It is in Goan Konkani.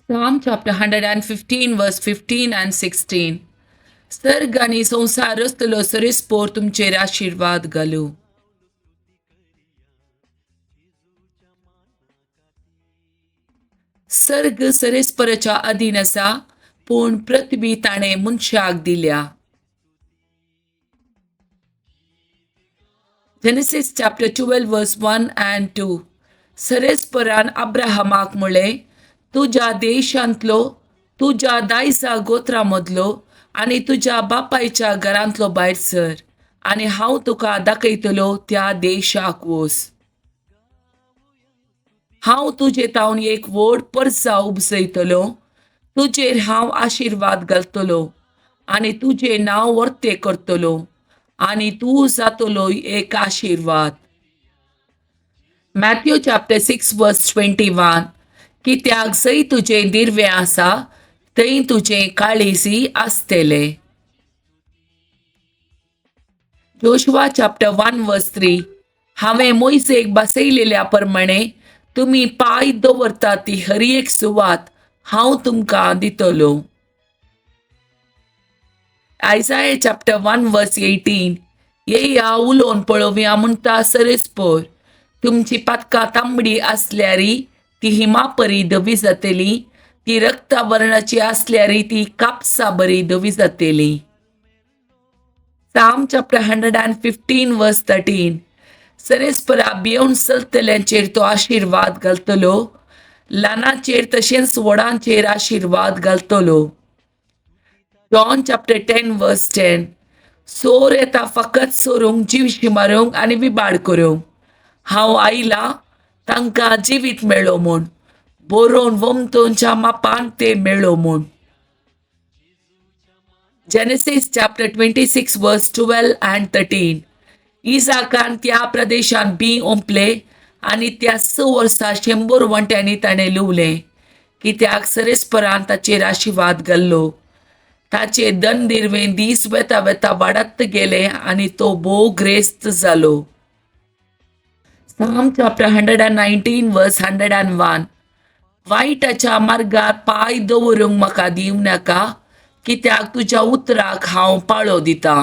Psalm chapter 115 verse 15 and 16. सर्ग आनी संवसार रचतलो सरेस्पोर तुमचेर आशिर्वाद घालूं. सर्ग सरेस्पराच्या अधीन आसा, पूण पृथ्वी ताणें मनशाक दिल्या. Genesis chapter 12 verse 1 and 2. सरेस्परान अब्राहमाक म्हळें, तुज्या देशांतलो, तुज्या दायजा गोत्रा मदलो आनी तुज्या बापायच्या घरांतलो भायर सर आनी हांव तुका दाखयतलो त्या देशाक वच. हांव तुजे तावन एक व्हड परसा उपजयतलो, तुजेर हांव आशिर्वाद घालतलो आनी तुजें नांव वर्तें करतलो आनी तूं जातलो एक आशिर्वाद. Matthew chapter 6 verse 21. कित्याक जंय तुजें दिर्वें आसा थंय तुजें काळीजय आसतलें. Joshua chapter 1 verse 3. हांवें मोयजेक बसयलेल्या प्रमाणे तुमी पांय दवरतात ती हर एक सुवात हांव तुमकां दितलो. Isaiah chapter 1 verse 18. येया उलोवन पळोवया म्हणटा सरेस्पोर, तुमची पातकां तांबडी आसल्यारी ती हिमापरी धवी जातली, ती रक्तावर्णाची आसल्यारी ती कापसा बरी धवी जातली. Psalm chapter 115 verse 13. सरेस्परा भियेवन चलतल्यांचेर तो आशिर्वाद घालतलो, ल्हानाचेर तशेंच व्हडांचेर आशिर्वाद घालतलो. John chapter 10 verse 10. चोर येता फकत चोरूंक, जिवशी मारूंक आनी विबाड करूंक. हांव आयला तांकां जिवीत मेळो म्हूण, बरोवन वमतोनच्या मापान ते मेळो म्हूण. Genesis chapter 26 verse 12 and 13. इजाकान त्या प्रदेशांत बीं ओंपलें आनी त्या 6 वर्सां 100 वंट्यांनी ताणें लुवलें, कित्याक सरेस्परान ताचेर आशिर्वाद घाल्लो. ताचे दन दिर्वें दीस वेता वेता वाडत गेले आनी तो भोव ग्रेस्त जालो. Psalm chapter 119 verse 101. वायटाच्या मार्गार पांय दवरूंक म्हाका दिवं नाका, कित्याक तुज्या उतराक हांव पाळो दितां.